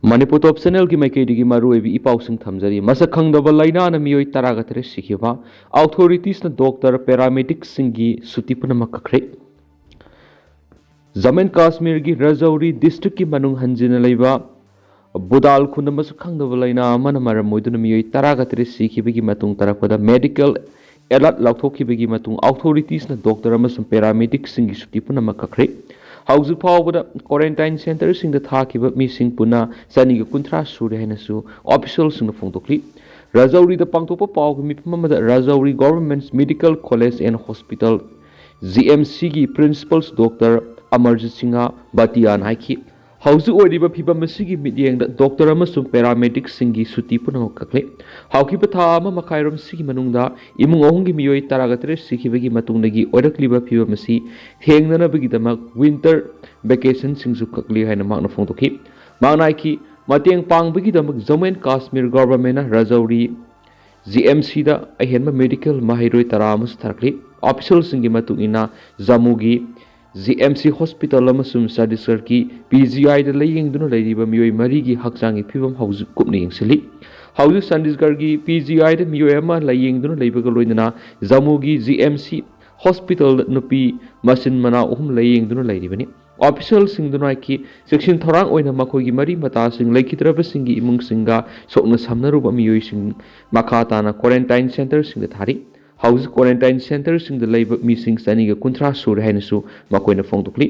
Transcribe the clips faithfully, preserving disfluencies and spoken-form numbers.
ꯃꯅꯤꯄꯨꯔ ꯇꯣꯞ ꯆꯦꯅꯦꯜꯒꯤ ꯃꯥꯏꯀꯩꯗꯒꯤ ꯃꯔꯨꯑꯣꯏꯕ ꯏ ꯄꯥꯎꯁꯤꯡ ꯊꯝꯖꯔꯤ꯫ ꯃꯁꯛ ꯈꯪꯗꯕ ꯂꯥꯏꯅꯥꯅ ꯃꯤꯑꯣꯏ ꯇꯔꯥꯒ ꯇꯔꯦꯠ ꯁꯤꯈꯤꯕ꯫ ꯑꯣꯊꯣꯔꯤꯇꯤꯁꯅ ꯗꯣꯛꯇꯔ, ꯄꯦꯔꯥꯃꯦꯗꯤꯛꯁꯤꯡꯒꯤ ꯁꯨꯇꯤ ꯄꯨꯝꯅꯃꯛ ꯀꯛꯈ꯭ꯔꯦ꯫ ꯖꯝꯃꯨ ꯑꯦꯟ ꯀꯥꯁꯃꯤꯔꯒꯤ ꯔꯥꯖꯧꯔꯤ ꯗꯤꯁꯇ꯭ꯔꯤꯛꯀꯤ ꯃꯅꯨꯡ ꯍꯟꯖꯤꯟꯅ ꯂꯩꯕ ꯕꯨꯗꯥꯜ ꯈꯨꯟꯗ ꯃꯁꯛ ꯈꯪꯗꯕ ꯂꯥꯏꯅꯥ ꯑꯃꯅ ꯃꯔꯝ ꯑꯣꯏꯗꯨꯅ ꯃꯤꯑꯣꯏ ꯇꯔꯥꯒ ꯇꯔꯦꯠ ꯁꯤꯈꯤꯕꯒꯤ ꯃꯇꯨꯡ ꯇꯥꯔꯛꯄꯗ ꯃꯦꯗꯤꯀꯦꯜ ꯑꯦꯂꯔꯠ ꯂꯥꯎꯊꯣꯛꯈꯤꯕꯒꯤ ꯃꯇꯨꯡ ꯑꯣꯊꯣꯔꯤꯇꯤꯁꯅ ꯗꯣꯛꯇꯔ ꯑꯃꯁꯨꯡ ꯄꯦꯔꯥꯃꯦꯗꯤꯛꯁꯤꯡꯒꯤ ꯁꯨꯇꯤ ꯄꯨꯝꯅꯃꯛ ꯀꯛꯈ꯭ꯔꯦ꯫ ꯍꯧꯖꯤꯛ ꯐꯥꯎꯕꯗ ꯀ꯭ꯋꯥꯔꯦꯟꯇꯥꯏꯟ ꯁꯦꯟꯇꯔꯁꯤꯡꯗ ꯊꯥꯈꯤꯕ ꯃꯤꯁꯤꯡ ꯄꯨꯟꯅ ꯆꯅꯤꯒ ꯀꯨꯟꯊ꯭ꯔꯥ ꯁꯨꯔꯦ ꯍꯥꯏꯅꯁꯨ ꯑꯣꯐꯤꯁꯤꯌꯦꯜꯁꯤꯡꯅ ꯐꯣꯡꯗꯣꯛꯂꯤ꯫ ꯔꯥꯖꯧꯔꯤꯗ ꯄꯥꯡꯊꯣꯛꯄ ꯄꯥꯎꯒꯤ ꯃꯤꯐꯝ ꯑꯃꯗ Rajouri government medical college and hospital, G M ꯁꯤꯒꯤ ꯄ꯭ꯔꯤꯟꯁꯤꯄꯥꯜ ꯗꯣꯛꯇꯔ ꯑꯃꯔꯖꯤꯠ ꯁꯤꯡꯍ ꯚꯥꯇꯤꯌꯥꯅ ꯍꯥꯏꯈꯤ, ꯍꯧꯖꯤꯛ ꯑꯣꯏꯔꯤꯕ ꯐꯤꯕꯝ ꯑꯁꯤꯒꯤ ꯃꯤꯠꯌꯦꯡꯗ ꯗꯣꯛꯇꯔ ꯑꯃꯁꯨꯡ ꯄꯦꯔꯥꯃꯦꯗꯤꯛꯁꯤꯡꯒꯤ ꯁꯨꯇꯤ ꯄꯨꯝꯅꯃꯛ ꯀꯛꯂꯦ꯫ ꯍꯧꯈꯤꯕ ꯊꯥ ꯑꯃ ꯃꯈꯥꯏꯔꯣꯝ ꯁꯤꯒꯤ ꯃꯅꯨꯡꯗ ꯏꯃꯨꯡ ꯑꯍꯨꯝꯒꯤ ꯃꯤꯑꯣꯏ ꯇꯔꯥꯒ ꯇꯔꯦꯠ ꯁꯤꯈꯤꯕꯒꯤ ꯃꯇꯨꯡꯗꯒꯤ ꯑꯣꯏꯔꯛꯂꯤꯕ ꯐꯤꯕꯝ ꯑꯁꯤ ꯊꯦꯡꯅꯅꯕꯒꯤꯗꯃꯛ ꯋꯤꯟꯇꯔ ꯚꯦꯀꯦꯁꯟꯁꯤꯡꯁꯨ ꯀꯛꯂꯤ ꯍꯥꯏꯅ ꯃꯍꯥꯛꯅ ꯐꯣꯡꯗꯣꯛꯈꯤ꯫ ꯃꯍꯥꯛꯅ ꯍꯥꯏꯈꯤ, ꯃꯇꯦꯡ ꯄꯥꯡꯕꯒꯤꯗꯃꯛ ꯖꯝꯃꯨ ꯑꯦꯟ ꯀꯥꯁꯃꯤꯔ ꯒꯣꯚꯔꯟꯃꯦꯟꯠꯅ ꯔꯥꯖꯧꯔꯤ ꯖꯤ ꯑꯦꯝ ꯁꯤꯗ ꯑꯍꯦꯟꯕ ꯃꯦꯗꯤꯀꯦꯜ ꯃꯍꯩꯔꯣꯏ ꯇꯔꯥ ꯑꯃꯁꯨ ꯊꯥꯔꯛꯂꯤ꯫ ꯑꯣꯐꯤꯁꯤꯌꯦꯜꯁꯤꯡꯒꯤ ꯃꯇꯨꯡ ꯏꯟꯅ ꯖꯝꯃꯨꯒꯤ ꯖꯤ ꯑꯦꯝ ꯁꯤ ꯍꯣꯁꯄꯤꯇꯥꯜ ꯑꯃꯁꯨꯡ ꯆꯟꯗꯤꯒꯔꯒꯤ ꯄꯤ ꯖꯤ ꯑꯥꯏꯗ ꯂꯥꯌꯦꯡꯗꯨꯅ ꯂꯩꯔꯤꯕ ꯃꯤꯑꯣꯏ ꯃꯔꯤꯒꯤ ꯍꯛꯆꯥꯡꯒꯤ ꯐꯤꯕꯝ ꯍꯧꯖꯤꯛ ꯀꯨꯞꯅ ꯌꯦꯡꯁꯤꯜꯂꯤ꯫ ꯍꯧꯖꯤꯛ ꯆꯟꯗꯤꯒꯔꯒꯤ ꯄꯤ ꯖꯤ ꯑꯥꯏꯗ ꯃꯤꯑꯣꯏ ꯑꯃ ꯂꯥꯌꯦꯡꯗꯨꯅ ꯂꯩꯕꯒ ꯂꯣꯏꯅꯅ ꯖꯝꯃꯨꯒꯤ ꯖꯤ ꯑꯦꯝ ꯁꯤ ꯍꯣꯁꯄꯤꯇꯥꯜꯗ ꯅꯨꯄꯤ ꯃꯆꯤꯟ ꯃꯅꯥꯎ ꯑꯍꯨꯝ ꯂꯥꯌꯦꯡꯗꯨꯅ ꯂꯩꯔꯤꯕꯅꯤ꯫ ꯑꯣꯐꯤꯁꯤꯌꯦꯜꯁꯤꯡꯗꯨꯅ ꯍꯥꯏꯈꯤ, ꯆꯦꯛꯁꯤꯟ ꯊꯧꯔꯥꯡ ꯑꯣꯏꯅ ꯃꯈꯣꯏꯒꯤ ꯃꯔꯤ ꯃꯇꯥꯁꯤꯡ, ꯂꯩꯈꯤꯗ꯭ꯔꯕꯁꯤꯡꯒꯤ ꯏꯃꯨꯡꯁꯤꯡꯒ ꯁꯣꯛꯅ ꯁꯝꯅꯔꯨꯕ ꯃꯤꯑꯣꯏꯁꯤꯡ ꯃꯈꯥ ꯇꯥꯅ ꯀ꯭ꯋꯥꯔꯦꯟꯇꯥꯏꯟ ꯁꯦꯟꯇꯔꯁꯤꯡꯗ ꯊꯥꯔꯤ꯫ ꯍꯧꯖꯤꯛ ꯀ꯭ꯋꯥꯔꯦꯟꯇꯥꯏꯟ ꯁꯦꯟꯇꯔꯁꯤꯡꯗ ꯂꯩꯕ ꯃꯤꯁꯤꯡ ꯆꯅꯤꯒ ꯀꯨꯟꯊ꯭ꯔꯥ ꯁꯨꯔꯦ ꯍꯥꯏꯅꯁꯨ ꯃꯈꯣꯏꯅ ꯐꯣꯡꯗꯣꯛꯂꯤ꯫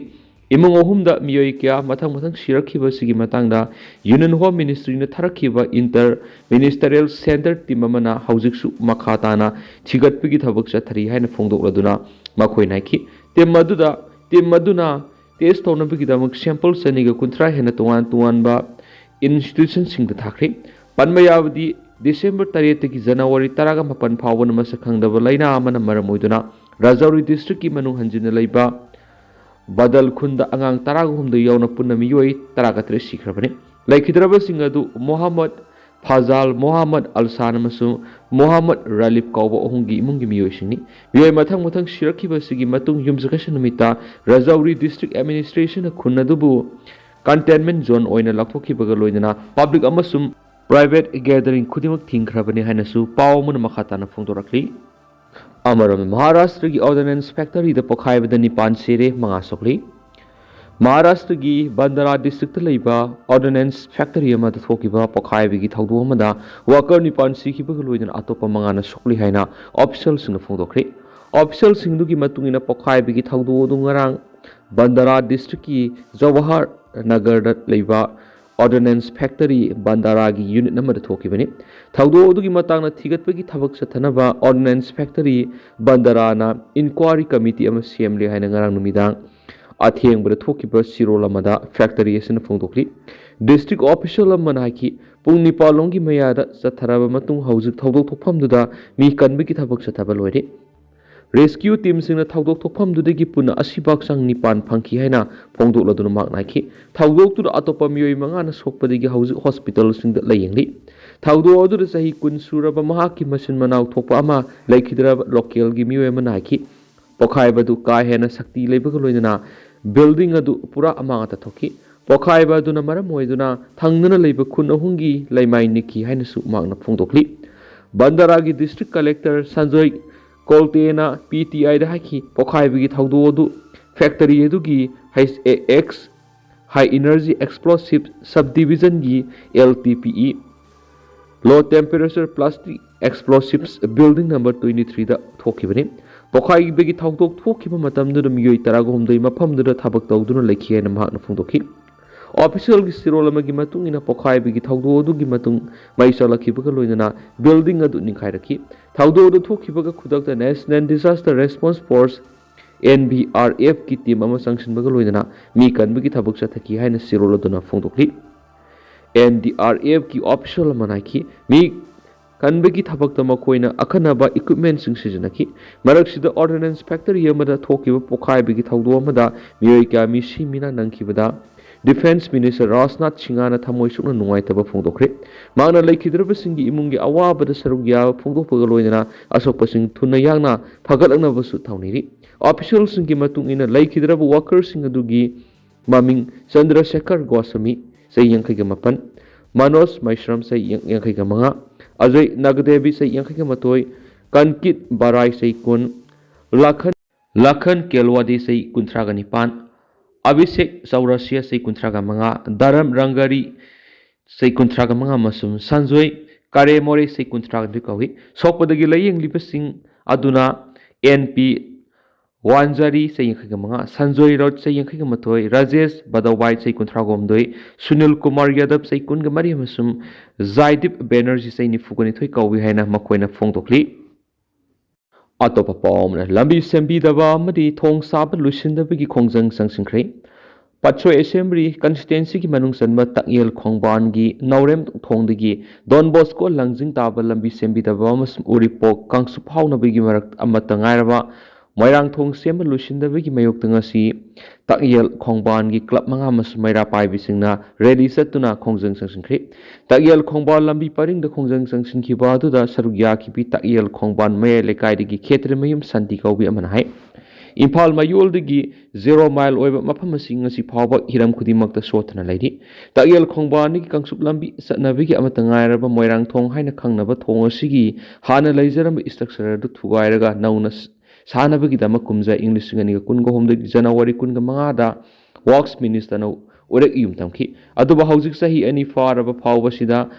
ꯏꯃꯨꯡ ꯑꯍꯨꯝꯗ ꯃꯤꯑꯣꯏ ꯀꯌꯥ ꯃꯊꯪ ꯃꯊꯪ ꯁꯤꯔꯛꯈꯤꯕ ꯑꯁꯤꯒꯤ ꯃꯇꯥꯡꯗ ꯌꯨꯅꯤꯌꯟ ꯍꯣꯝ ꯃꯤꯅꯤꯁꯇ꯭ꯔꯤꯅ ꯊꯥꯔꯛꯈꯤꯕ ꯏꯟꯇꯔ ꯃꯤꯅꯤꯁꯇꯔꯤꯌꯦꯜ ꯁꯦꯟꯇꯔ ꯇꯤꯝ ꯑꯃꯅ ꯍꯧꯖꯤꯛꯁꯨ ꯃꯈꯥ ꯇꯥꯅ ꯊꯤꯒꯠꯄꯒꯤ ꯊꯕꯛ ꯆꯠꯊꯔꯤ ꯍꯥꯏꯅ ꯐꯣꯡꯗꯣꯛꯂꯗꯨꯅ ꯃꯈꯣꯏꯅ ꯍꯥꯏꯈꯤ, ꯇꯤꯝ ꯑꯗꯨꯗ, ꯇꯤꯝ ꯑꯗꯨꯅ ꯇꯦꯁ ꯇꯧꯅꯕꯒꯤꯗꯃꯛ ꯁꯦꯝꯄꯜ ꯆꯅꯤꯒ ꯀꯨꯟꯊ꯭ꯔꯥ ꯍꯦꯟꯅ ꯇꯣꯉꯥꯟ ꯇꯣꯉꯥꯟꯕ ꯏꯟꯁꯇꯤꯇ꯭ꯌꯨꯁꯟꯁꯤꯡꯗ ꯊꯥꯈ꯭ꯔꯦ꯫ ꯄꯟꯕ ꯌꯥꯕꯗꯤ, ꯗꯤꯁꯦꯝꯕꯔ ꯇꯔꯦꯠꯇꯒꯤ ꯖꯅꯋꯥꯔꯤ ꯇꯔꯥꯒ ꯃꯥꯄꯟ ꯐꯥꯎꯕꯅ ꯃꯁꯛ ꯈꯪꯗꯕ ꯂꯥꯏꯅꯥ ꯑꯃꯅ ꯃꯔꯝ ꯑꯣꯏꯗꯨꯅ ꯔꯥꯖꯧꯔꯤ ꯗꯤꯁꯇ꯭ꯔꯤꯛꯀꯤ ꯃꯅꯨꯡ ꯍꯟꯖꯤꯟꯅ ꯂꯩꯕ ꯕꯗꯜ ꯈꯨꯟꯗ ꯑꯉꯥꯡ ꯇꯔꯥꯒ ꯍꯨꯝꯗꯣꯏ ꯌꯥꯎꯅ ꯄꯨꯟꯅ ꯃꯤꯑꯣꯏ ꯇꯔꯥꯒ ꯇꯔꯦꯠ ꯁꯤꯈ꯭ꯔꯕꯅꯤ꯫ ꯂꯩꯈꯤꯗ꯭ꯔꯕꯁꯤꯡ ꯑꯗꯨ ꯃꯣꯍꯝꯃꯗ ꯐꯥꯖꯥꯜ, ꯃꯣꯍꯝꯃꯗ ꯑꯜꯁꯥꯟ ꯑꯃꯁꯨꯡ ꯃꯣꯍꯝꯃꯗ ꯔꯥꯂꯤꯞ ꯀꯧꯕ ꯑꯍꯨꯝꯒꯤ ꯏꯃꯨꯡꯒꯤ ꯃꯤꯑꯣꯏꯁꯤꯡꯅꯤ꯫ ꯃꯤꯑꯣꯏ ꯃꯊꯪ ꯃꯊꯪ ꯁꯤꯔꯛꯈꯤꯕ ꯑꯁꯤꯒꯤ ꯃꯇꯨꯡ ꯌꯨꯝꯁꯀꯩꯁ ꯅꯨꯃꯤꯠꯇ ꯔꯥꯖꯧꯔꯤ ꯗꯤꯁꯇ꯭ꯔꯤꯛ ꯑꯦꯗꯃꯤꯅꯤꯁꯇ꯭ꯔꯦꯁꯟꯅ ꯈꯨꯟ ꯑꯗꯨꯕꯨ containment zone ꯑꯣꯏꯅ ꯂꯥꯎꯊꯣꯛꯈꯤꯕꯒ ꯂꯣꯏꯅꯅ public ꯑꯃꯁꯨꯡ private gathering ꯈꯨꯗꯤꯡꯃꯛ ꯊꯤꯡꯈ꯭ꯔꯕꯅꯤ ꯍꯥꯏꯅꯁꯨ ꯄꯥꯎ ꯑꯃꯅ ꯃꯈꯥ ꯇꯥꯅ ꯐꯣꯡꯗꯣꯔꯛꯂꯤ꯫ ꯑꯃꯔꯣꯝꯗ, ꯃꯍꯥꯔꯥꯁꯇ꯭ꯔꯒꯤ ordnance factoryꯗ ꯄꯣꯈꯥꯏꯕꯗ ꯅꯤꯄꯥꯟ ꯁꯤꯔꯦ, ꯃꯉꯥ ꯁꯣꯛꯂꯤ꯫ ꯃꯍꯥꯔꯥꯁꯇ꯭ꯔꯒꯤ ꯕꯟꯗꯥꯔꯥ districtꯇ ꯂꯩꯕ ordnance factory ꯑꯃꯗ ꯊꯣꯛꯈꯤꯕ ꯄꯣꯈꯥꯏꯕꯒꯤ ꯊꯧꯗꯣꯛ ꯑꯃꯗ worker ꯅꯤꯄꯥꯟ ꯁꯤꯈꯤꯕꯒ ꯂꯣꯏꯅꯅ ꯑꯇꯣꯞꯄ ꯃꯉꯥꯅ ꯁꯣꯛꯂꯤ ꯍꯥꯏꯅ officialꯁꯤꯡꯅ ꯐꯣꯡꯗꯣꯛꯈ꯭ꯔꯦ꯫ Officialꯁꯤꯡꯗꯨꯒꯤ ꯃꯇꯨꯡ ꯏꯟꯅ, ꯄꯣꯈꯥꯏꯕꯒꯤ ꯊꯧꯗꯣꯛ ꯑꯗꯨ ꯉꯔꯥꯡ ꯕꯟꯗꯥꯔꯥ districtꯀꯤ ꯖꯋꯥꯍꯔ ꯅꯒꯔꯗ ꯂꯩꯕ ordnance factory ꯕꯟꯗꯥꯔꯥꯒꯤ unit ꯑꯃꯗ ꯊꯣꯛꯈꯤꯕꯅꯤ꯫ ꯊꯧꯗꯣꯛ ꯑꯗꯨꯒꯤ ꯃꯇꯥꯡꯗ ꯊꯤꯒꯠꯄꯒꯤ ꯊꯕꯛ ꯆꯠꯊꯅꯕ ordnance factory ꯕꯟꯗꯥꯔꯥꯅ inquiry committee ꯑꯃ ꯁꯦꯝꯂꯦ ꯍꯥꯏꯅ ꯉꯔꯥꯡ ꯅꯨꯃꯤꯗꯥꯡ ꯑꯊꯦꯡꯕꯗ ꯊꯣꯛꯈꯤꯕ ꯆꯦꯔꯣꯜ ꯑꯃꯗ factory ꯑꯁꯤꯅ ꯐꯣꯡꯗꯣꯛꯂꯤ꯫ District official ꯑꯃꯅ ꯍꯥꯏꯈꯤ, ꯄꯨꯡ ꯅꯤꯄꯥꯟ ꯂꯣꯝꯒꯤ ꯃꯌꯥꯗ ꯆꯠꯊꯔꯕ ꯃꯇꯨꯡ, ꯍꯧꯖꯤꯛ ꯊꯧꯗꯣꯛ ꯊꯣꯛꯐꯝꯗꯨꯗ ꯃꯤ ꯀꯟꯕꯒꯤ ꯊꯕꯛ ꯆꯠꯊꯕ ꯂꯣꯏꯔꯦ꯫ Rescue teamꯁꯤꯡꯅ ꯊꯧꯗꯣꯛ ꯊꯣꯛꯐꯝꯗꯨꯗꯒꯤ ꯄꯨꯟꯅ ꯑꯁꯤꯕ ꯍꯛꯆꯥꯡ ꯅꯤꯄꯥꯟ ꯐꯪꯈꯤ ꯍꯥꯏꯅ ꯐꯣꯡꯗꯣꯛꯂꯗꯨꯅ ꯃꯍꯥꯛꯅ ꯍꯥꯏꯈꯤ꯫ ꯊꯧꯗꯣꯛꯇꯨꯗ ꯑꯇꯣꯞꯄ ꯃꯤꯑꯣꯏ ꯃꯉꯥꯅ ꯁꯣꯛꯄꯗꯒꯤ ꯍꯧꯖꯤꯛ hospitalꯁꯤꯡꯗ ꯂꯥꯌꯦꯡꯂꯤ꯫ ꯊꯧꯗꯣꯛ ꯑꯗꯨꯗ ꯆꯍꯤ ꯀꯨꯟ ꯁꯨꯔꯕ ꯃꯍꯥꯛꯀꯤ ꯃꯆꯤꯟ ꯃꯅꯥꯎ ꯊꯣꯛꯄ ꯑꯃ ꯂꯩꯈꯤꯗ꯭ꯔꯕ localꯒꯤ ꯃꯤꯑꯣꯏ ꯑꯃꯅ ꯍꯥꯏꯈꯤ, ꯄꯣꯈꯥꯏꯕꯗꯨ ꯀꯥ ꯍꯦꯟꯅ ꯁꯛꯇꯤ ꯂꯩꯕꯒ ꯂꯣꯏꯅꯅ building ꯑꯗꯨ ꯄꯨꯔꯥ ꯑꯃꯥꯡ ꯑꯇꯥ ꯊꯣꯛꯈꯤ꯫ ꯄꯣꯈꯥꯏꯕ ꯑꯗꯨꯅ ꯃꯔꯝ ꯑꯣꯏꯗꯨꯅ ꯊꯪꯅꯅ ꯂꯩꯕ ꯈꯨꯟ ꯑꯍꯨꯝꯒꯤ ꯂꯩꯃꯥꯏ ꯅꯤꯛꯈꯤ ꯍꯥꯏꯅꯁꯨ ꯃꯍꯥꯛꯅ ꯐꯣꯡꯗꯣꯛꯂꯤ꯫ ꯕꯟꯗꯥꯔꯥꯒꯤ district collector ꯁꯟꯖꯣꯏ ꯀꯣꯜꯇꯦꯅ PTIꯗ ꯍꯥꯏꯈꯤ, ꯄꯣꯈꯥꯏꯕꯒꯤ ꯊꯧꯗꯣꯛ ꯑꯗꯨ factory ꯑꯗꯨꯒꯤ H A X, High Energy Explosive Subdivisionꯒꯤ LTPE, Low Temperature Plastic Explosives Building number twenty threeꯗ ꯊꯣꯛꯈꯤꯕꯅꯤ꯫ ꯄꯣꯈꯥꯏꯕꯒꯤ ꯊꯧꯗꯣꯛ ꯊꯣꯛꯈꯤꯕ ꯃꯇꯝꯗꯨꯗ ꯃꯤꯑꯣꯏ ꯇꯔꯥꯍꯨꯝꯗꯣꯏ ꯃꯐꯝꯗꯨꯗ ꯊꯕꯛ ꯇꯧꯗꯨꯅ ꯂꯩꯈꯤ ꯍꯥꯏꯅ ꯃꯍꯥꯛꯅ ꯐꯣꯡꯗꯣꯛꯈꯤ꯫ Officialꯒꯤ ꯆꯦꯔꯣꯜ ꯑꯃꯒꯤ ꯃꯇꯨꯡ ꯏꯟꯅ, ꯄꯣꯈꯥꯏꯕꯒꯤ ꯊꯧꯗꯣꯛ ꯑꯗꯨꯒꯤ ꯃꯇꯨꯡ ꯃꯩ ꯆꯥꯛꯂꯛꯈꯤꯕꯒ ꯂꯣꯏꯅꯅ building ꯑꯗꯨ ꯅꯤꯡꯈꯥꯏꯔꯛꯈꯤ꯫ ꯊꯧꯗꯣꯛ ꯑꯗꯨ ꯊꯣꯛꯈꯤꯕꯒ ꯈꯨꯗꯛꯇ National Disaster Response Force, NDRFꯀꯤ team ꯑꯃ ꯆꯪꯁꯤꯟꯕꯒ ꯂꯣꯏꯅꯅ ꯃꯤ ꯀꯟꯕꯒꯤ ꯊꯕꯛ ꯆꯠꯊꯈꯤ ꯍꯥꯏꯅ ꯆꯦꯔꯣꯜ ꯑꯗꯨꯅ ꯐꯣꯡꯗꯣꯛꯂꯤ꯫ NDRFꯀꯤ official ꯑꯃꯅ ꯍꯥꯏꯈꯤ, ꯃꯤ ꯀꯟꯕꯒꯤ ꯊꯕꯛꯇ ꯃꯈꯣꯏꯅ ꯑꯈꯟꯅꯕ equipmentꯁꯤꯡ ꯁꯤꯖꯤꯟꯅꯈꯤ꯫ ꯃꯔꯛꯁꯤꯗ, ordnance factory ꯑꯃꯗ ꯊꯣꯛꯈꯤꯕ ꯄꯣꯈꯥꯏꯕꯒꯤ ꯊꯧꯗꯣꯛ ꯑꯃꯗ ꯃꯤꯑꯣꯏ ꯀꯌꯥ ꯃꯤꯁꯤ ꯃꯤꯅꯥ ꯅꯪꯈꯤꯕꯗ Defence Minister ꯔꯥꯖꯅꯥꯊ ꯁꯤꯡꯍꯅ ꯊꯃꯣꯏ ꯁꯣꯛꯅ ꯅꯨꯡꯉꯥꯏꯇꯕ ꯐꯣꯡꯗꯣꯛꯈ꯭ꯔꯦ꯫ ꯃꯍꯥꯛꯅ ꯂꯩꯈꯤꯗ꯭ꯔꯕꯁꯤꯡꯒꯤ ꯏꯃꯨꯡꯒꯤ ꯑꯋꯥꯕꯗ ꯁꯔꯨꯛ ꯌꯥꯕ ꯐꯣꯡꯗꯣꯛꯄꯒ ꯂꯣꯏꯅꯅ ꯑꯁꯣꯛꯄꯁꯤꯡ ꯊꯨꯅ ꯌꯥꯡꯅ ꯐꯒꯠꯂꯛꯅꯕꯁꯨ ꯊꯧꯅꯤꯔꯤ꯫ Officialꯁꯤꯡꯒꯤ ꯃꯇꯨꯡ ꯏꯟꯅ, ꯂꯩꯈꯤꯗ꯭ꯔꯕ workerꯁꯤꯡ ꯑꯗꯨꯒꯤ ꯃꯃꯤꯡ ꯆꯟꯗ꯭ꯔꯁꯦꯈꯔ ꯒꯣꯁ꯭ꯋꯥꯃꯤ, ꯆꯍꯤ ꯌꯥꯡꯈꯩꯒ ꯃꯥꯄꯟ, ꯃꯅꯣꯖ ꯃꯩꯁ꯭ꯔꯝ, ꯆꯍꯤ ꯌꯥꯡ-, ꯌꯥꯡꯈꯩꯒ ꯃꯉꯥ, ꯑꯖꯣꯏ ꯅꯥꯒꯗꯦꯕꯤ, ꯆꯍꯤ ꯌꯥꯡꯈꯩꯒ ꯃꯥꯊꯣꯏ, ꯀꯟꯀꯤꯠ ꯕꯔꯥꯏ, ꯆꯍꯤ ꯀꯨꯟ, ꯂꯥꯈꯟ, ꯂꯥꯈꯟ ꯀꯦꯜꯋꯥꯗꯤ, ꯆꯍꯤ ꯀꯨꯟꯊ꯭ꯔꯥꯒ ꯅꯤꯄꯥꯟ, ꯑꯚꯤꯁꯦꯛ ꯆꯧꯔꯁꯤꯌꯥ, ꯆꯍꯤ ꯀꯨꯟꯊ꯭ꯔꯥꯒ ꯃꯉꯥ, ꯙꯔꯝ ꯔꯪꯒꯔꯤ, ꯆꯍꯤ ꯀꯨꯟꯊ꯭ꯔꯥꯒ ꯃꯉꯥ, ꯑꯃꯁꯨꯡ ꯁꯟꯖꯣꯏ ꯀꯥꯔꯦꯃꯣꯔꯦ, ꯆꯍꯤ ꯀꯨꯟꯊ꯭ꯔꯥꯒ ꯇꯔꯨꯛ ꯀꯧꯏ꯫ ꯁꯣꯛꯄꯗꯒꯤ ꯂꯥꯌꯦꯡꯂꯤꯕꯁꯤꯡ ꯑꯗꯨꯅ ꯑꯦꯟ ꯄꯤ ꯋꯥꯟꯖꯥꯔꯤ, ꯆꯍꯤ ꯌꯥꯡꯈꯩꯒ ꯃꯉꯥ, ꯁꯟꯖꯣꯏ ꯔꯥꯎꯠ, ꯆꯍꯤ ꯌꯥꯡꯈꯩꯒ ꯃꯥꯊꯣꯏ, ꯔꯥꯖꯦꯁ ꯕꯗꯋꯥꯏ, ꯆꯍꯤ ꯀꯨꯟꯊ꯭ꯔꯥꯒ ꯍꯨꯝꯗꯣꯏ, ꯁꯨꯅꯤꯜ ꯀꯨꯃꯥꯔ ꯌꯥꯗꯕ, ꯆꯍꯤ ꯀꯨꯟꯒ ꯃꯔꯤ, ꯑꯃꯁꯨꯡ ꯖꯥꯏꯗꯤꯞ ꯕꯦꯅꯔꯖꯤ, ꯆꯍꯤ ꯅꯤꯐꯨꯒ ꯅꯤꯊꯣꯏ ꯀꯧꯏ ꯍꯥꯏꯅ ꯃꯈꯣꯏꯅ ꯐꯣꯡꯗꯣꯛꯂꯤ꯫ ꯑꯇꯣꯞꯄ ꯄꯥꯎ ꯑꯃꯅ, ꯂꯝꯕꯤ ꯁꯦꯝꯕꯤꯗꯕ ꯑꯃꯗꯤ ꯊꯣꯡ ꯁꯥꯕ ꯂꯣꯏꯁꯤꯟꯗꯕꯒꯤ ꯈꯣꯡꯖꯪ ꯆꯪꯁꯤꯟꯈ꯭ꯔꯦ꯫ ꯄꯠꯁꯣꯏ ꯑꯦꯁꯦꯝꯕ꯭ꯂꯤ ꯀꯟꯁꯇꯤꯇ꯭ꯋꯦꯟꯁꯤꯒꯤ ꯃꯅꯨꯡ ꯆꯟꯕ ꯇꯥꯛꯌꯦꯜ ꯈꯣꯡꯕꯥꯟꯒꯤ ꯅꯥꯎꯔꯦꯝ ꯊꯣꯡꯗꯒꯤ ꯗꯣꯟ ꯕꯣꯁꯀꯣ ꯂꯪꯖꯤꯡ ꯇꯥꯕ ꯂꯝꯕꯤ ꯁꯦꯝꯕꯤꯗꯕ ꯑꯃꯁꯨꯡ ꯎꯔꯤꯄꯣꯛ ꯀꯥꯡꯆꯨꯞ ꯐꯥꯎꯅꯕꯒꯤ ꯃꯔꯛ ꯑꯃꯠꯇ ꯉꯥꯏꯔꯕ ꯃꯣꯏꯔꯥꯡꯊꯣꯡ ꯁꯦꯝꯕ ꯂꯣꯏꯁꯤꯟꯗꯕꯒꯤ ꯃꯥꯌꯣꯛꯇ ꯉꯁꯤ ꯇꯥꯛꯌꯦꯜ ꯈꯣꯡꯕꯥꯟꯒꯤ ꯀ꯭ꯂꯕ ꯃꯉꯥ ꯑꯃꯁꯨꯡ ꯃꯩꯔꯥ ꯄꯥꯏꯕꯤꯁꯤꯡꯅ ꯔꯦꯂꯤ ꯆꯠꯇꯨꯅ ꯈꯣꯡꯖꯪ ꯆꯪꯁꯤꯟꯈ꯭ꯔꯦ꯫ ꯇꯥꯛꯌꯦꯜ ꯈꯣꯡꯕꯥꯟ ꯂꯝꯕꯤ ꯄꯔꯤꯡꯗ ꯈꯣꯡꯖꯪ ꯆꯪꯁꯤꯟꯈꯤꯕ ꯑꯗꯨꯗ ꯁꯔꯨꯛ ꯌꯥꯈꯤꯕꯤ ꯇꯥꯛꯌꯦꯜ ꯈꯣꯡꯕꯥꯟ ꯃꯌꯥꯏ ꯂꯩꯀꯥꯏꯗꯒꯤ ꯈꯦꯇ꯭ꯔꯤꯃꯌꯨꯝ ꯁꯥꯟꯇꯤ ꯀꯧꯕꯤ ꯑꯃꯅ ꯍꯥꯏ꯫ ꯏꯝꯐꯥꯜ ꯃꯌꯣꯜꯗꯒꯤ ꯖꯦꯔꯣ ꯃꯥꯏꯜ ꯑꯣꯏꯕ ꯃꯐꯝ ꯑꯁꯤ ꯉꯁꯤ ꯐꯥꯎꯕ ꯍꯤꯔꯝ ꯈꯨꯗꯤꯡꯃꯛꯇ ꯁꯣꯠꯇꯅ ꯂꯩꯔꯤ꯫ ꯇꯥꯛꯌꯦꯜ ꯈꯣꯡꯕꯥꯟꯗꯒꯤ ꯀꯥꯡꯆꯨꯞ ꯂꯝꯕꯤ ꯆꯠꯅꯕꯒꯤ ꯑꯃꯠꯇ ꯉꯥꯏꯔꯕ ꯃꯣꯏꯔꯥꯡꯊꯣꯡ ꯍꯥꯏꯅ ꯈꯪꯅꯕ ꯊꯣꯡ ꯑꯁꯤꯒꯤ ꯍꯥꯟꯅ ꯂꯩꯖꯔꯝꯕ structure ꯑꯗꯨ ꯊꯨꯒꯥꯏꯔꯒ ꯅꯧꯅ ꯁ-, ꯁꯥꯅꯕꯒꯤꯗꯃꯛ ꯀꯨꯝꯖꯥ ꯏꯪ ꯂꯤꯁꯤꯡ ꯑꯅꯤꯒ ꯀꯨꯟꯒ ꯍꯨꯝꯗꯣꯏꯒꯤ ꯖꯅꯋꯥꯔꯤ ꯀꯨꯟꯒ ꯃꯉꯥꯗ Works Ministerꯅ ꯎꯔꯦꯛ ꯏꯌꯨꯝ ꯊꯝꯈꯤ꯫ ꯑꯗꯨꯕꯨ ꯍꯧꯖꯤꯛ ꯆꯍꯤ ꯑꯅꯤ ꯐꯥꯔꯕ ꯐꯥꯎꯕꯁꯤꯗ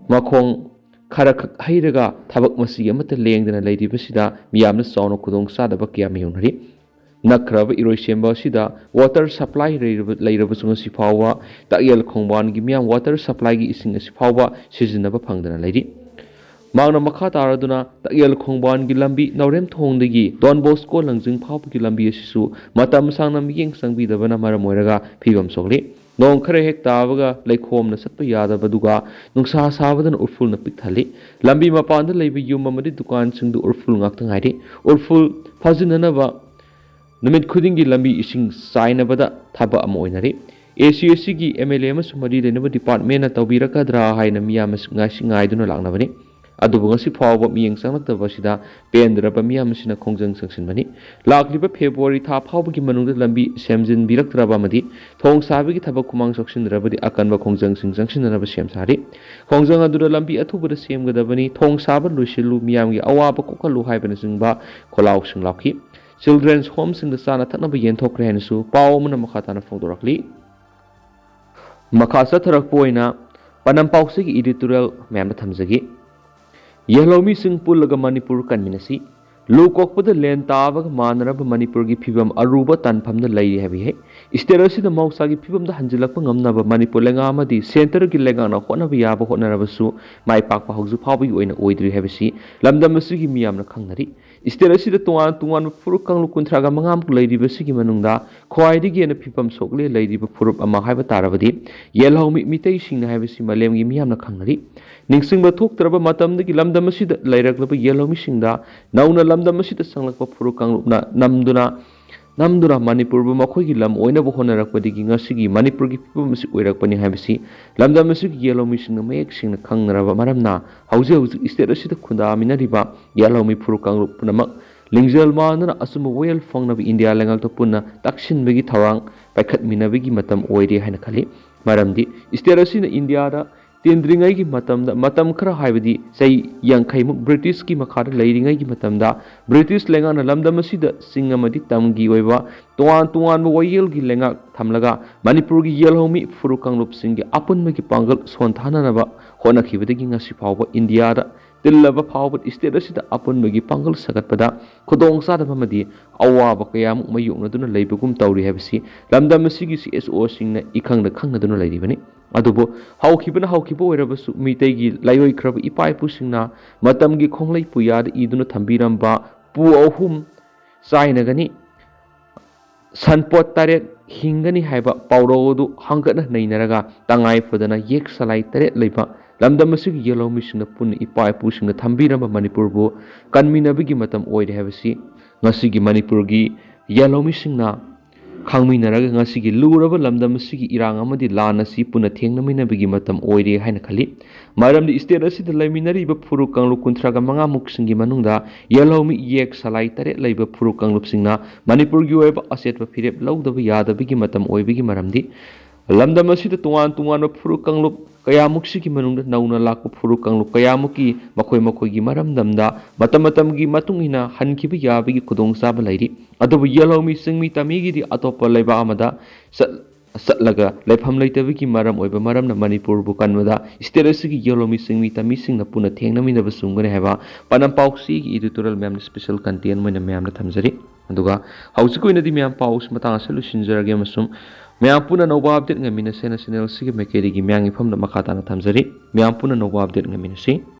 ꯃꯈꯣꯡ ꯈꯔ ꯈꯛ ꯍꯩꯔꯒ ꯊꯕꯛ ꯃꯁꯤꯒꯤ ꯑꯃꯠꯇ ꯂꯦꯡꯗꯅ ꯂꯩꯔꯤꯕꯁꯤꯗ ꯃꯤꯌꯥꯝꯅ ꯆꯥꯎꯅ ꯈꯨꯗꯣꯡ ꯆꯥꯗꯕ ꯀꯌꯥ ꯃꯥꯌꯣꯛꯅꯔꯤ꯫ ꯅꯛꯈ꯭ꯔꯕ ꯏꯔꯣꯏꯁꯦꯝꯕ ꯑꯁꯤꯗ water supply ꯂꯩꯔꯕ-, ꯂꯩꯔꯕꯁꯨ ꯉꯁꯤ ꯐꯥꯎꯕ ꯇꯥꯛꯌꯦꯜ ꯈꯣꯡꯕꯥꯟꯒꯤ ꯃꯤꯌꯥꯝ water supplyꯒꯤ ꯏꯁꯤꯡ ꯑꯁꯤ ꯐꯥꯎꯕ ꯁꯤꯖꯤꯟꯅꯕ ꯐꯪꯗꯅ ꯂꯩꯔꯤ꯫ ꯃꯍꯥꯛꯅ ꯃꯈꯥ ꯇꯥꯔꯗꯨꯅ ꯇꯥꯛꯌꯦꯜ ꯈꯣꯡꯕꯥꯟꯒꯤ ꯂꯝꯕꯤ ꯅꯥꯎꯔꯦꯝꯊꯣꯡꯗꯒꯤ ꯗꯣꯟ ꯕꯣꯁꯀꯣ ꯂꯪꯖꯤꯡ ꯐꯥꯎꯕꯒꯤ ꯂꯝꯕꯤ ꯑꯁꯤꯁꯨ ꯃꯇꯝ ꯁꯥꯡꯅ ꯃꯤꯠꯌꯦꯡ ꯆꯪꯕꯤꯗꯕꯅ ꯃꯔꯝ ꯑꯣꯏꯔꯒ ꯐꯤꯕꯝ ꯁꯣꯛꯂꯤ꯫ ꯅꯣꯡ ꯈꯔ ꯍꯦꯛ ꯇꯥꯕꯒ ꯂꯩꯈꯣꯝꯅ ꯆꯠꯄ ꯌꯥꯗꯕ, ꯑꯗꯨꯒ ꯅꯨꯡꯁꯥ ꯁꯥꯕꯗꯅ ꯎꯔꯐꯨꯜꯅ ꯄꯤꯛ ꯊꯜꯂꯤ꯫ ꯂꯝꯕꯤ ꯃꯄꯥꯟꯗ ꯂꯩꯕ ꯌꯨꯝ ꯑꯃꯗꯤ ꯗꯨꯀꯥꯟꯁꯤꯡꯗꯨ ꯎꯔꯐꯨꯜ ꯉꯥꯛꯇ ꯉꯥꯏꯔꯤ꯫ ꯎꯔꯐꯨꯜ ꯐꯥꯖꯤꯟꯅꯅꯕ ꯅꯨꯃꯤꯠ ꯈꯨꯗꯤꯡꯒꯤ ꯂꯝꯕꯤ ꯏꯁꯤꯡ ꯆꯥꯏꯅꯕꯗ ꯊꯕꯛ ꯑꯃ ꯑꯣꯏꯅꯔꯤ꯫ ꯑꯦ ꯁꯤ ꯑꯦꯁ ꯁꯤꯒꯤ ꯑꯦꯝ ꯑꯦꯜ ꯑꯦ ꯑꯃꯁꯨꯡ ꯃꯔꯤ ꯂꯩꯅꯕ ꯗꯤꯄꯥꯔꯠꯃꯦꯟꯅ ꯇꯧꯕꯤꯔꯛꯀꯗ꯭ꯔꯥ ꯍꯥꯏꯅ ꯃꯤꯌꯥꯝꯅ ꯉꯥꯏꯁꯤ ꯉꯥꯏꯗꯨꯅ ꯂꯥꯛꯅꯕꯅꯤ꯫ ꯑꯗꯨꯕꯨ ꯉꯁꯤ ꯐꯥꯎꯕ ꯃꯤꯠꯌꯦꯡ ꯆꯪꯂꯛꯇꯕ ꯑꯁꯤꯗ ꯄꯦꯟꯗ꯭ꯔꯕ ꯃꯤꯌꯥꯝ ꯑꯁꯤꯅ ꯈꯣꯡꯖꯪ ꯆꯪꯁꯤꯟꯕꯅꯤ꯫ ꯂꯥꯛꯂꯤꯕ ꯐꯦꯕ꯭ꯔꯨꯋꯥꯔꯤ ꯊꯥ ꯐꯥꯎꯕꯒꯤ ꯃꯅꯨꯡꯗ ꯂꯝꯕꯤ ꯁꯦꯝꯖꯤꯟꯕꯤꯔꯛꯇ꯭ꯔꯕ ꯑꯃꯗꯤ ꯊꯣꯡ ꯁꯥꯕꯒꯤ ꯊꯕꯛ ꯈꯨꯃꯥꯡ ꯆꯥꯎꯁꯤꯟꯗ꯭ꯔꯕꯗꯤ ꯑꯀꯟꯕ ꯈꯣꯡꯖꯪꯁꯤꯡ ꯆꯪꯁꯤꯟꯅꯅꯕ ꯁꯦꯝ ꯁꯥꯔꯤ꯫ ꯈꯣꯡꯖꯪ ꯑꯗꯨꯗ ꯂꯝꯕꯤ ꯑꯊꯨꯕꯗ ꯁꯦꯝꯒꯗꯕꯅꯤ, ꯊꯣꯡ ꯁꯥꯕ ꯂꯣꯏꯁꯤꯜꯂꯨ, ꯃꯤꯌꯥꯝꯒꯤ ꯑꯋꯥꯕ ꯀꯣꯛꯍꯜꯂꯨ ꯍꯥꯏꯕꯅꯆꯤꯡꯕ ꯈꯣꯜꯂꯥꯎꯁꯤꯡ ꯂꯥꯎꯈꯤ꯫ ꯆꯤꯜꯗ꯭ꯔꯦꯟꯁ ꯍꯣꯝꯁꯤꯡꯗ ꯆꯥꯅ ꯊꯛꯅꯕ ꯌꯦꯟꯊꯣꯛꯈ꯭ꯔꯦ ꯍꯥꯏꯅꯁꯨ ꯄꯥꯎ ꯑꯃꯅ ꯃꯈꯥ ꯇꯥꯅ ꯐꯣꯡꯗꯣꯔꯛꯂꯤ꯫ ꯃꯈꯥ ꯆꯠꯊꯔꯛꯄ ꯑꯣꯏꯅ ꯄꯅꯝ ꯄꯥꯎꯆꯦꯒꯤ ꯏꯗꯤꯇꯣꯔꯤꯌꯦꯜ ꯃꯌꯥꯝꯗ ꯊꯝꯖꯒꯦ꯫ ꯌꯦꯜꯍꯧꯃꯤꯁꯤꯡ ꯄꯨꯜꯂꯒ ꯃꯅꯤꯄꯨꯔ ꯀꯟꯃꯤꯟꯅꯁꯤ꯫ ꯂꯨ ꯀꯣꯛꯄꯗ ꯂꯦꯟ ꯇꯥꯕꯒ ꯃꯥꯟꯅꯔꯕ ꯃꯅꯤꯄꯨꯔꯒꯤ ꯐꯤꯕꯝ ꯑꯔꯨꯕ ꯇꯥꯟꯐꯝꯗ ꯂꯩꯔꯤ ꯍꯥꯏꯕ ꯏꯍꯩ꯫ ꯁ꯭ꯇꯦꯠ ꯑꯁꯤꯗ ꯃꯍꯧꯁꯥꯒꯤ ꯐꯤꯕꯝꯗ ꯍꯟꯖꯤꯜꯂꯛꯄ ꯉꯝꯅꯕ ꯃꯅꯤꯄꯨꯔ ꯂꯩꯉꯥꯛ ꯑꯃꯗꯤ ꯁꯦꯟꯇꯔꯒꯤ ꯂꯩꯉꯥꯛꯅ ꯍꯣꯠꯅꯕ ꯌꯥꯕ ꯍꯣꯠꯅꯔꯕꯁꯨ ꯃꯥꯏ ꯄꯥꯛꯄ ꯍꯧꯖꯤꯛ ꯐꯥꯎꯕꯒꯤ ꯑꯣꯏꯅ ꯑꯣꯏꯗ꯭ꯔꯤ ꯍꯥꯏꯕꯁꯤ ꯂꯝꯗꯝ ꯑꯁꯤꯒꯤ ꯃꯤꯌꯥꯝꯅ ꯈꯪꯅꯔꯤ꯫ ꯁ꯭ꯇꯦꯠ ꯑꯁꯤꯗ ꯇꯣꯉꯥꯟ ꯇꯣꯉꯥꯟꯕ ꯐꯨꯔꯨꯞ ꯀꯥꯡꯂꯨꯞ ꯀꯨꯟꯊ꯭ꯔꯥꯒ ꯃꯉꯥꯃꯨꯛ ꯂꯩꯔꯤꯕꯁꯤꯒꯤ ꯃꯅꯨꯡꯗ ꯈ꯭ꯋꯥꯏꯗꯒꯤ ꯍꯦꯟꯅ ꯐꯤꯕꯝ ꯁꯣꯛꯂꯦ ꯂꯩꯔꯤꯕ ꯐꯨꯔꯨꯞ ꯑꯃ ꯍꯥꯏꯕ ꯇꯥꯔꯕꯗꯤ ꯌꯦꯜꯍꯧꯃꯤ ꯃꯤꯇꯩꯁꯤꯡꯅ ꯍꯥꯏꯕꯁꯤ ꯃꯥꯂꯦꯝꯒꯤ ꯃꯤꯌꯥꯝꯅ ꯈꯪꯅꯔꯤ꯫ ꯅꯤꯡꯁꯤꯡꯕ ꯊꯣꯛꯇ꯭ꯔꯕ ꯃꯇꯝꯗꯒꯤ ꯂꯝꯗꯝ ꯑꯁꯤꯗ ꯂꯩꯔꯛꯂꯕ ꯌꯦꯜꯍꯧꯃꯤꯁꯤꯡꯗ ꯅꯧꯅ ꯂꯝꯗꯝ ꯑꯁꯤꯗ ꯆꯪꯂꯛꯄ ꯐꯨꯔꯨꯞ ꯀꯥꯡꯂꯨꯞꯅ ꯅꯝꯗꯨꯅ ꯅꯝꯗꯨꯅ ꯃꯅꯤꯄꯨꯔꯕꯨ ꯃꯈꯣꯏꯒꯤ ꯂꯝ ꯑꯣꯏꯅꯕ ꯍꯣꯠꯅꯔꯛꯄꯗꯒꯤ ꯉꯁꯤꯒꯤ ꯃꯅꯤꯄꯨꯔꯒꯤ ꯐꯤꯕꯝ ꯑꯁꯤ ꯑꯣꯏꯔꯛꯄꯅꯤ ꯍꯥꯏꯕꯁꯤ ꯂꯝꯗꯝ ꯑꯁꯤꯒꯤ ꯌꯦꯜꯍꯧꯃꯤꯁꯤꯡꯅ ꯃꯌꯦꯛ ꯁꯦꯡꯅ ꯈꯪꯅꯔꯕ ꯃꯔꯝꯅ ꯍꯧꯖꯤꯛ ꯍꯧꯖꯤꯛ ꯁ꯭ꯇꯦꯠ ꯑꯁꯤꯗ ꯈꯨꯟꯗꯥꯃꯤꯟꯅꯔꯤꯕ ꯌꯦꯜꯍꯧꯃꯤ ꯐꯨꯔꯨꯞ ꯀꯥꯡꯂꯨꯞ ꯄꯨꯝꯅꯃꯛ ꯂꯤꯡꯖꯦꯜ ꯃꯥꯟꯅꯅ ꯑꯆꯨꯝꯕ ꯋꯥꯌꯦꯜ ꯐꯪꯅꯕ ꯏꯟꯗꯤꯌꯥ ꯂꯩꯉꯥꯛꯇ ꯄꯨꯟꯅ ꯇꯛꯁꯤꯟꯕꯒꯤ ꯊꯧꯔꯥꯡ ꯄꯥꯏꯈꯠꯃꯤꯟꯅꯕꯒꯤ ꯃꯇꯝ ꯑꯣꯏꯔꯦ ꯍꯥꯏꯅ ꯈꯜꯂꯤ꯫ ꯃꯔꯝꯗꯤ ꯁ꯭ꯇꯦꯠ ꯑꯁꯤꯅ ꯏꯟꯗꯤꯌꯥꯗ ꯇꯤꯟꯗ꯭ꯔꯤꯉꯩꯒꯤ ꯃꯇꯝꯗ, ꯃꯇꯝ ꯈꯔ ꯍꯥꯏꯕꯗꯤ ꯆꯍꯤ ꯌꯥꯡꯈꯩꯃꯨꯛ ꯕ꯭ꯔꯤꯇꯤꯁꯀꯤ ꯃꯈꯥꯗ ꯂꯩꯔꯤꯉꯩꯒꯤ ꯃꯇꯝꯗ, ꯕ꯭ꯔꯤꯇꯤꯁ ꯂꯩꯉꯥꯛꯅ ꯂꯝꯗꯝ ꯑꯁꯤꯗ ꯆꯤꯡ ꯑꯃꯗꯤ ꯇꯝꯒꯤ ꯑꯣꯏꯕ ꯇꯣꯉꯥꯟ ꯇꯣꯉꯥꯟꯕ ꯋꯥꯌꯦꯜꯒꯤ ꯂꯩꯉꯥꯛ ꯊꯝꯂꯒ ꯃꯅꯤꯄꯨꯔꯒꯤ ꯌꯦꯜꯍꯧꯃꯤ ꯐꯨꯔꯨꯞ ꯀꯥꯡꯂꯨꯞꯁꯤꯡꯒꯤ ꯑꯄꯨꯟꯕꯒꯤ ꯄꯥꯡꯒꯜ ꯁꯣꯟꯊꯥꯅꯅꯕ ꯍꯣꯠꯅꯈꯤꯕꯗꯒꯤ ꯉꯁꯤ ꯐꯥꯎꯕ ꯏꯟꯗꯤꯌꯥꯗ ꯇꯤꯜꯂꯕ ꯐꯥꯎꯕ ꯁ꯭ꯇꯦꯠ ꯑꯁꯤꯗ ꯑꯄꯨꯟꯕꯒꯤ ꯄꯥꯡꯒꯜ ꯁꯥꯒꯠꯄꯗ ꯈꯨꯗꯣꯡꯆꯥꯗꯕ ꯑꯃꯗꯤ ꯑꯋꯥꯕ ꯀꯌꯥꯃꯨꯛ ꯃꯥꯌꯣꯛꯅꯗꯨꯅ ꯂꯩꯕꯒꯨꯝ ꯇꯧꯔꯤ ꯍꯥꯏꯕꯁꯤ ꯂꯝꯗꯝ ꯑꯁꯤꯒꯤ ꯁꯤ ꯑꯦꯁ ꯑꯣꯁꯤꯡꯅ ꯏꯈꯪꯗ ꯈꯪꯅꯗꯨꯅ ꯂꯩꯔꯤꯕꯅꯤ꯫ ꯑꯗꯨꯕꯨ ꯍꯧꯈꯤꯕꯅ ꯍꯧꯈꯤꯕ ꯑꯣꯏꯔꯕꯁꯨ ꯃꯤꯇꯩꯒꯤ ꯂꯥꯏꯑꯣꯏꯈ꯭ꯔꯕ ꯏꯄꯥ ꯏꯄꯨꯁꯤꯡꯅ ꯃꯇꯝꯒꯤ ꯈꯣꯡꯂꯩ ꯄꯨꯌꯥꯗ ꯏꯗꯨꯅ ꯊꯝꯕꯤꯔꯝꯕ ꯄꯨ ꯑꯍꯨꯝ ꯆꯥꯏꯅꯒꯅꯤ, ꯁꯟꯄꯣꯠ ꯇꯔꯦꯠ ꯍꯤꯡꯒꯅꯤ ꯍꯥꯏꯕ ꯄꯥꯎꯔꯧ ꯑꯗꯨ ꯍꯪꯒꯠꯅ ꯅꯩꯅꯔꯒ ꯇꯉꯥꯏ ꯐꯗꯅ ꯌꯦꯛ ꯁꯂꯥꯏ ꯇꯔꯦꯠ ꯂꯩꯕ ꯂꯝꯗꯝ ꯑꯁꯤꯒꯤ ꯌꯦꯜꯍꯧꯃꯤꯁꯤꯡꯅ ꯄꯨꯟꯅ ꯏꯄꯥ ꯏꯄꯨꯁꯤꯡꯅ ꯊꯝꯕꯤꯔꯝꯕ ꯃꯅꯤꯄꯨꯔꯕꯨ ꯀꯟꯃꯤꯟꯅꯕꯒꯤ ꯃꯇꯝ ꯑꯣꯏꯔꯦ ꯍꯥꯏꯕꯁꯤ ꯉꯁꯤꯒꯤ ꯃꯅꯤꯄꯨꯔꯒꯤ ꯌꯦꯜꯍꯧꯃꯤꯁꯤꯡꯅ ꯈꯪꯃꯤꯟꯅꯔꯒ ꯉꯁꯤꯒꯤ ꯂꯨꯔꯕ ꯂꯝꯗꯝ ꯑꯁꯤꯒꯤ ꯏꯔꯥꯡ ꯑꯃꯗꯤ ꯂꯥꯟ ꯑꯁꯤ ꯄꯨꯟꯅ ꯊꯦꯡꯅꯃꯤꯟꯅꯕꯒꯤ ꯃꯇꯝ ꯑꯣꯏꯔꯦ ꯍꯥꯏꯅ ꯈꯜꯂꯤ꯫ ꯃꯔꯝꯗꯤ state ꯑꯁꯤꯗ ꯂꯩꯃꯤꯟꯅꯔꯤꯕ ꯐꯨꯔꯨꯞ ꯀꯥꯡꯂꯨꯞ ꯀꯨꯟꯊ꯭ꯔꯥꯒ ꯃꯉꯥꯃꯨꯛꯁꯤꯡꯒꯤ ꯃꯅꯨꯡꯗ ꯌꯦꯜꯍꯧꯃꯤ ꯌꯦꯛ ꯁꯂꯥꯏ ꯇꯔꯦꯠ ꯂꯩꯕ ꯐꯨꯔꯨꯞ ꯀꯥꯡꯂꯨꯞꯁꯤꯡꯅ ꯃꯅꯤꯄꯨꯔꯒꯤ ꯑꯣꯏꯕ ꯑꯆꯦꯠꯄ ꯐꯤꯔꯦꯞ ꯂꯧꯗꯕ ꯌꯥꯗꯕꯒꯤ ꯃꯇꯝ ꯑꯣꯏꯕꯒꯤ ꯃꯔꯝꯗꯤ ꯂꯝꯗꯝ ꯑꯁꯤꯗ ꯇꯣꯉꯥꯟ ꯇꯣꯉꯥꯟꯕ ꯐꯨꯔꯨꯞ ꯀꯥꯡꯂꯨꯞ ꯀꯌꯥꯃꯨꯛꯁꯤꯒꯤ ꯃꯅꯨꯡꯗ ꯅꯧꯅ ꯂꯥꯛꯄ ꯐꯨꯔꯨꯞ ꯀꯥꯡꯂꯨꯞ ꯀꯌꯥꯃꯨꯛꯀꯤ ꯃꯈꯣꯏ ꯃꯈꯣꯏꯒꯤ ꯃꯔꯝꯗꯝꯗ ꯃꯇꯝ ꯃꯇꯝꯒꯤ ꯃꯇꯨꯡ ꯏꯟꯅ ꯍꯟꯈꯤꯕ ꯌꯥꯕꯒꯤ ꯈꯨꯗꯣꯡꯆꯥꯕ ꯂꯩꯔꯤ꯫ ꯑꯗꯨꯕꯨ ꯌꯦꯜꯍꯧꯃꯤ ꯆꯤꯡꯃꯤ ꯇꯝꯃꯤꯒꯤꯗꯤ ꯑꯇꯣꯞꯄ ꯂꯩꯕꯥꯛ ꯑꯃꯗ ꯆꯠ-, ꯆꯠꯂꯒ ꯂꯩꯐꯝ ꯂꯩꯇꯕꯒꯤ ꯃꯔꯝ ꯑꯣꯏꯕ ꯃꯔꯝꯅ ꯃꯅꯤꯄꯨꯔꯕꯨ ꯀꯟꯕꯗ state ꯑꯁꯤꯒꯤ ꯌꯦꯜꯍꯧꯃꯤ ꯆꯤꯡꯃꯤ ꯇꯝꯃꯤꯁꯤꯡꯅ ꯄꯨꯟꯅ ꯊꯦꯡꯅꯃꯤꯟꯅꯕ ꯆꯨꯝꯒꯅꯤ ꯍꯥꯏꯕ ꯄꯥꯟꯗꯝ ꯄꯥꯎꯆꯦꯒꯤ editorial ꯃꯌꯥꯝꯅ special content ꯑꯣꯏꯅ ꯃꯌꯥꯝꯅ ꯊꯝꯖꯔꯤ꯫ ꯑꯗꯨꯒ ꯍꯧꯖꯤꯛꯀꯤ ꯑꯣꯏꯅꯗꯤ ꯃꯌꯥꯝ ꯄꯥꯎꯁꯤ ꯃꯇꯥꯡ ꯑꯁꯤꯗ ꯂꯣꯏꯁꯤꯟꯖꯔꯒꯦ ꯑꯃꯁꯨꯡ ꯃꯌꯥꯝ ꯄꯨꯟꯅ ꯑꯅꯧꯕ update ꯉꯥꯏꯃꯤꯟꯅꯁꯦꯅ channel ꯑꯁꯤꯒꯤ ꯃꯥꯏꯀꯩꯗꯒꯤ ꯃꯌꯥꯝꯒꯤ ꯃꯐꯝꯗ ꯃꯈꯥ ꯇꯥꯅ ꯊꯝꯖꯔꯤ꯫ ꯃꯌꯥꯝ ꯄꯨꯟꯅ ꯑꯅꯧꯕ update ꯉꯥꯏꯃꯤꯟꯅꯁꯤ꯫